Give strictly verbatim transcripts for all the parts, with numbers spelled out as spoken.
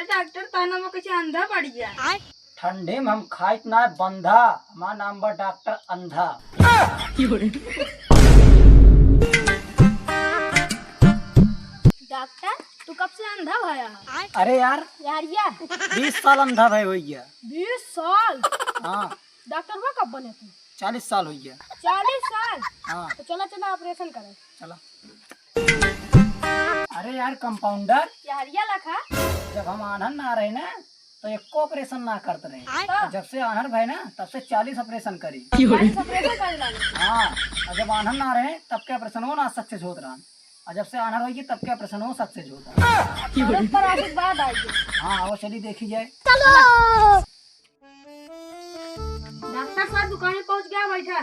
डॉक्टर, ताना में कैसे अंधा पड़ गया? ठंडी में हम खाइत ना बंधा, हमार नाम बा डॉक्टर अंधा। डॉक्टर, तू कब से अंधा भया है? अरे यार, यार या? बीस साल अंधा भय होइ गया। बीस साल? हाँ। डॉक्टर बा कब बने तू? चालीस साल होइ गया। चालीस साल? हाँ। तो चला, चला, ऑपरेशन करे। चला। अरे यार कंपाउंडर, यार या लखा? जब हम आन्हर ना रहे ना, तो एको ऑपरेशन ना करत रहे। हाँ। जब से आन्हर भय ना, तब से चालीस ऑपरेशन करी। चालीस ऑपरेशन करे लागे। हाँ, और जब आन्हर ना रहे, तब के ऑपरेशन वो ना सक्सेस होत रहा। और जब से आन्हर होइ गई, तब के ऑपरेशन वो सक्सेस होत रहा। अब तो पर आशीर्वाद आई है। हाँ, वो चली देखी जाए। चलो। डॉक्टर साहब दुकान में पहुंच गया, बैठा।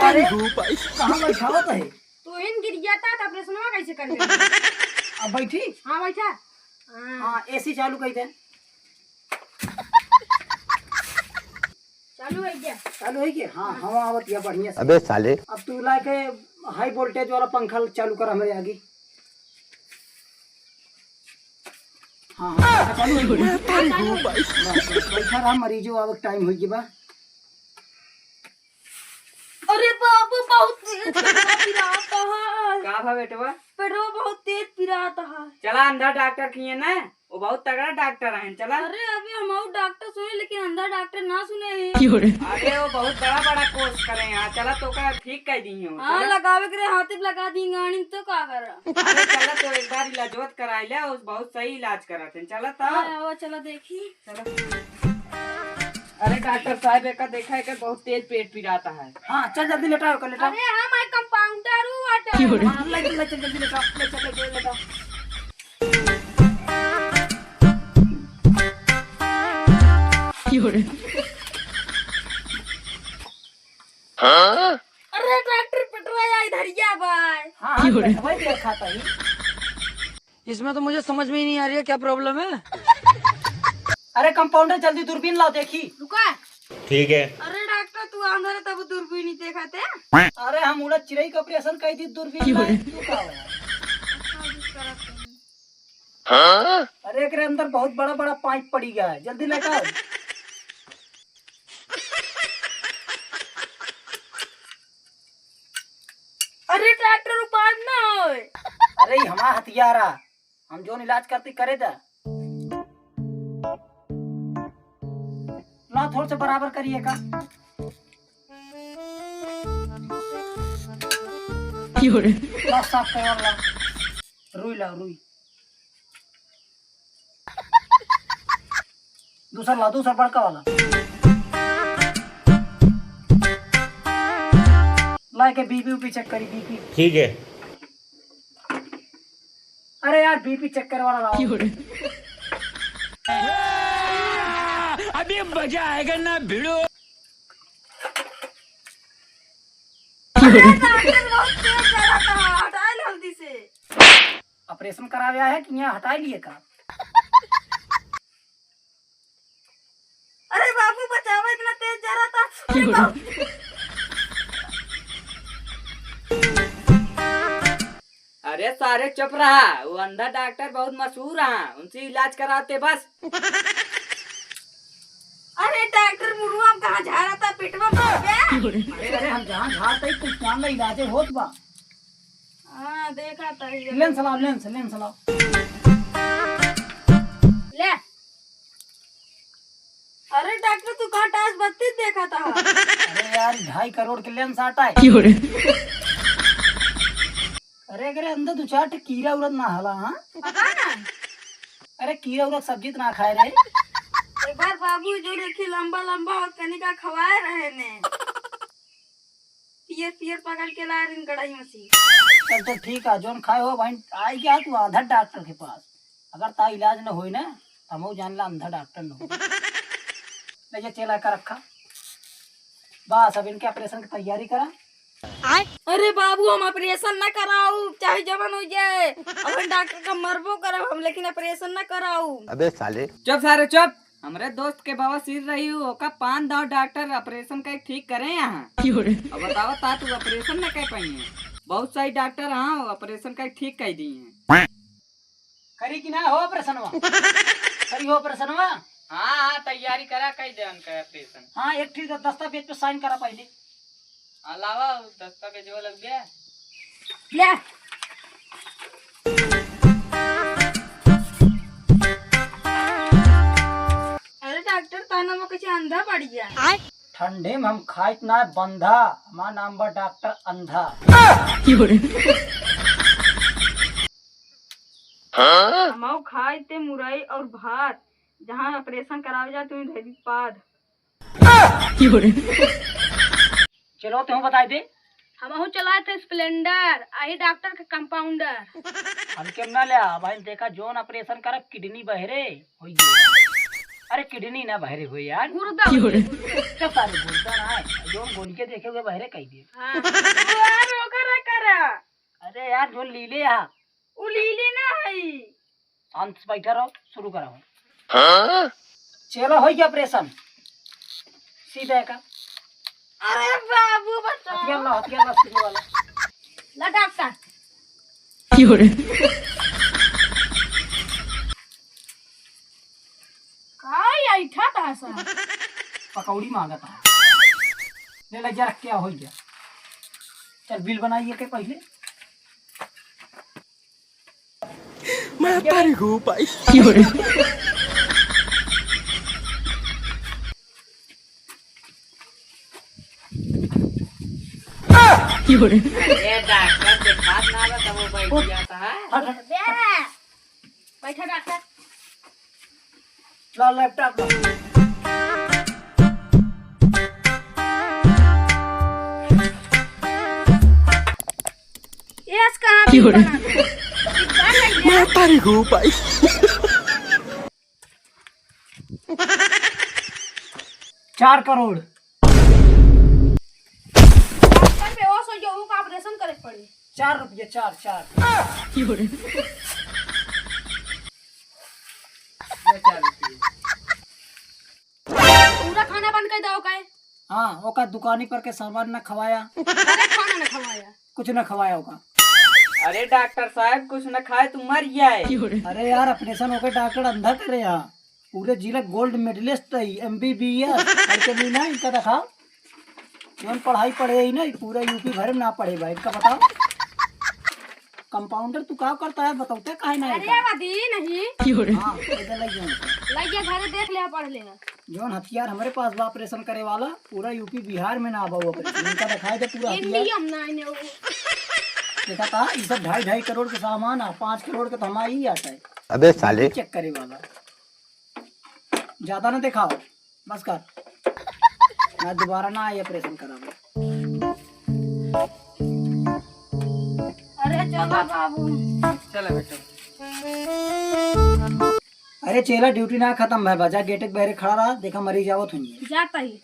अरे, कहाँ बैठा हो तहे? तू इन गिर गया था, तो ऑपरेशनवा कैसे कर लेगा? अब बैठी? हाँ, बैठा। हाँ। हाँ, एसी चालू कर दे। चालू है क्या? चालू है कि? हाँ, हाँ। हवा आवत या बढ़िया से। अबे साले। अब तू लाके हाई वोल्टेज वाला पंखा चालू कर हमरे आगे। हाँ, हाँ, चालू है। बस, बस, बैठा रहा, मरीजो आवे के टाइम होइ गया बा। अरे बाबू, बहुत तेज पेटवा पिरात है। का भा बेटवा? पेटवा बहुत तेज पिरात है। चला अंधा डॉक्टर किए ना, वो बहुत तगड़ा डॉक्टर है, चला। अरे अभी हम और डॉक्टर सुने, लेकिन अंधा डॉक्टर ना सुने ही। अरे वो बहुत बड़ा बड़ा कोर्स करे हैं, चला तो का ठीक कर दी हो, हाँ, चला। लगावे के रहे, हाथे पे लगा दी गाड़ी में, तो का करा? अरे चला तो एक बार इलाजवत कराई ले, उस बहुत सही इलाज करत हैं, चला तो। हाँ, वो चला देखी। चला। अरे डॉक्टर साहब, एका देखा, एका बहुत तेज पेट पिरात है। हाँ, चल जल्दी लेटाओ, एका लेटाओ। अरे हम आई कंपाउंडर हूँ, अटल। हाँ, ले चल, ले चल, जल्दी लेटाओ, ले चल, ले चल, लेटाओ। अरे डॉक्टर पेटवा आई धरिया भाई। हाँ, हाँ, पेटवा ही खाता ही। इसमें तो मुझे समझ में ही नहीं आ रही है, क्या प्रॉब्लम है? अरे कंपाउंडर, जल्दी दूरबीन लाओ, देखी। रुका। ठीक है। अरे डॉक्टर, तू अंदर है, तब दूरबीन नहीं देखा थे। अरे हम उड़ा चिरई का ऑपरेशन कर दी, दूरबीन लाए, तू का हो? अरे एकरे अंदर बहुत बड़ा बड़ा पाइप पड़ी गया है, जल्दी लेकर आओ। अरे डॉक्टर, उपास ना होए। अरे ई हमार हथियार आ, हम जोन इलाज करती करे दा। ला थोड़ से बराबर करिए का। ला साफ करे वाला, रुई ला रुई। दूसर ला, दूसर बड़का वाला। ला के बीपी उपी चेक करी, बीपी। ठीक है। अरे यार, बीपी चेक करे वाला लाओ। अभी मजा आएगा ना भिड़ो। अरे डॉक्टर, बहुत तेज जरा था, हटाए लो जल्दी से। ऑपरेशन करावे आए हैं कि यहाँ हटाए लिए का? अरे बाबू बचावा, इतना तेज जरा था। अरे बाबू। अरे सारे चुप रहा, वो अंधा डॉक्टर बहुत मशहूर है, उनसे इलाज कराते बस। अरे डॉक्टर मुरुआ में कहाँ झाड़ा था, पेटवा में गया? अरे, अरे, हम जहाँ झाड़ते ही कुछ काम ना इलाजे होत बा। हाँ, देखा था ये। लेंस लाओ, लेंस, लेंस लाओ। ले। अरे डॉक्टर, तू कहाँ टास बत्तीस देखा था? अरे यार, ढाई करोड़ के लेंस आता है। अरे, अरे, अंदर दो चार ठे कीड़ा उड़ा ना हला, हाँ? पता ना। अरे, कीड़ा उड़ा सब्जी तो ना खाए रहे। एक बार बाबू जो देखी लंबा लंबा और कनिका खवाए रहे ने। पियर पियर पकड़ के ला रही कढ़ाई में से। चल, चल, ठीक है, जोन खाए हो भाई, आई क्या तू आधा डॉक्टर के पास? अगर ता इलाज न होई ना, तो हम जान ला अंधा डॉक्टर न हो। ले जा, चेला का रखा। बस, अब इनके ऑपरेशन की तैयारी करा। अरे बाबू, हम ऑपरेशन ना कराऊ, चाहे जवन हो जाए। अपन डॉक्टर का मरबो करब हम, लेकिन ऑपरेशन ना कराऊ। अबे साले। चुप सारे, चुप। हमरे दोस्त के बवासीर रही, ओका पान दाव डॉक्टर ऑपरेशन का ठीक करे यहाँ। अब बताओ ता तू ऑपरेशन ना कर पाई है। बहुत सारी डॉक्टर हाँ ऑपरेशन का ठीक कर दी हैं। करी कि ना हो ऑपरेशनवा? करी हो ऑपरेशनवा? हाँ, हाँ, तैयारी करा, कई देवन का ऑपरेशन। हाँ, एक ठीक दस्तावेज पे साइन करा पहले। अलावा उ दस्तावेजवा लग गया। ले। अरे डॉक्टर, ताना में कुछ अंधा पड़ गया। ठंडी में हम खाइत ना बंधा, हमार नाम बा डॉक्टर अंधा। हमहू खाइत ते मुरई और भात, जहाँ ऑपरेशन करावे जात, तुम धरी पाद। चलो, तुम बताई दे। हमहू चलाइत है स्प्लेंडर, आही डॉक्टर के कंपाउंडर। हमके ना ले आ भाई, देखा जोन ऑपरेशन करब किडनी बहरे होई। अरे किडनी ना बहरे होई यार। गुर्दा होई, गुर्दा। क्या सारे गुर्दा ना है, जोन गोली के देखे हुए बहरे कही दे। हाँ। अरे यार, जोन लीले आ। उ लीले ना है। शांत से बैठा रहो, शुरू कराओ। हाँ? चलो, हो गया ऑपरेशन। सीधा का। अरे बाबू, बचाओ। हथियार ला, हथियार ला, सीधे वाला। ला डॉक्टर। का ऐठा था सा? पकौड़ी मांगत है। ले, ले जा, रख के आ, हो गया। चल, बिल बनाइए के पहले। मैं तारी को पाई। अरे डॉक्टर दिखात ना बा, तब वो बैठ जाता है। बैठा डॉक्टर। ला लैपटॉप ला। एस कहाँ भी बना दे। मैं तारी को पाई। चार करोड़। डॉक्टर बेहोश हो गया, ओका ऑपरेशन करे के पड़ी। चार रुपये, चार, चार। ले चार रुपये। पूरा खाना बंद कर दो, काहे? हाँ, ओका दुकानी पर के सामान न खवाया। अरे खाना न खवाया। कुछ न खवाया ओका। अरे डॉक्टर साहब, कुछ न खाए तो मर जाए। अरे यार, ऑपरेशन होके डॉक्टर अंधा करे यहाँ। पूरे जिला गोल्ड मेडलिस्ट है, एमबीबीएस। करके भी ना इनका दिखाओ। जौन पढ़ाई पढ़े ही ना, पूरा यूपी भर में ना पढ़े भाई, इनका बताओ। कंपाउंडर तू का करता है, बताओ ते काहे ना अरे आता? आबादी नहीं। हाँ, इधर लग जाए। लग गया, घरे देख ले, पढ़ ले। जौन हथियार हमरे पास बा ऑपरेशन करे वाला, पूरा यूपी बिहार में ना बा वो ऑपरेशन। इनका दिखाई दे पूरा ये हथियार। नियम ना इन्हें वो। देखा था, ये सब ढाई ढाई करोड़ के सामान है, पाँच करोड़ के तो हमारा ही आता है। अबे साले। चेक करे वाला। ज्यादा ना दिखाओ, बस कर। ना दोबारा ना आए ऑपरेशन करावे। अरे चला बाबू। चला बेटा। अरे चेला, ड्यूटी ना खत्म भय बा, जा गेट के बहरे खड़ा रहा, देखा मरीज आवत होइए। जाता ही।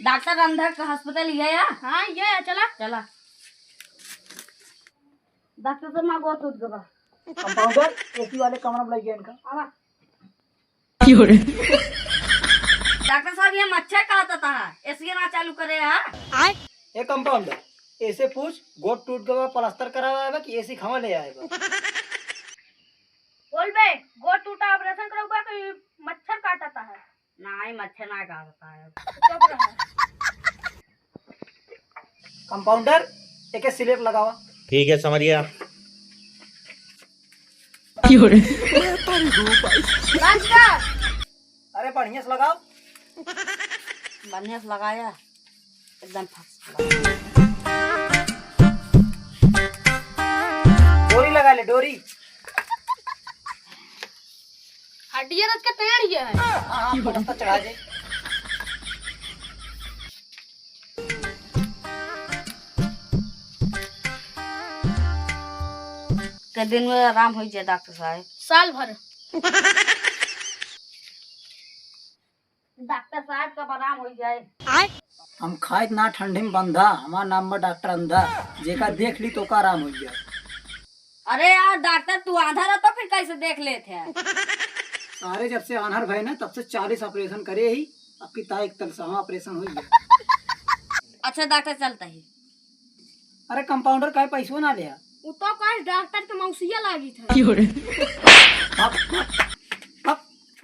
डॉक्टर अंधा का अस्पताल ये है? हाँ, ये है, चला। चला। डॉक्टर साहब, माँ गोड़ टूट गवा। कंपाउंडर, एसी वाले कमरा में लग गया इनका। आवा। डॉक्टर साहब, ये मच्छर काटता है, एसी ना चालू करे है। ए कंपाउंडर, एसे पूछ, गोड़ टूट गवा, प्लास्टर करावा आएबा कि एसी खावा ले आएबा? बोल बे, गोड़ टूटा ऑपरेशन कराऊबा कि मच्छर काटता है? नहीं, मच्छर ना काटता है। चुप रहा। कंपाउंडर, एके स्लिप लगावा। ठीक है, समझ गया। बंद कर। अरे, बढ़िया से लगाओ। बढ़िया से लगाया, एकदम फर्स्ट क्लास। डोरी लगा ले, डोरी। हड्डियाँ रच के तैयार ही है। हाँ, हाँ, पलस्तर चढ़ा दे। के दिन में आराम हो जाए डॉक्टर साहब? साल भर। डॉक्टर साहब कब आराम हो जाए? हम खाइत ना ठंडी में बंधा, हमार नाम बा डॉक्टर अंधा, जेका देख ली तो का आराम हो जाए। अरे यार डॉक्टर, तू आंधा रहा तो फिर कैसे देख लेत है? सारे जब से आन्हर भए ना, तब से चालीस ऑपरेशन करे ही, अब की तारीख तक सवा ऑपरेशन हो गया। अच्छा डॉक्टर, चलता ही। अरे कंपाउंडर काहे पैसो ना लिया? उ तो कहे डॉक्टर के मौसिया लागित है। की हो रे?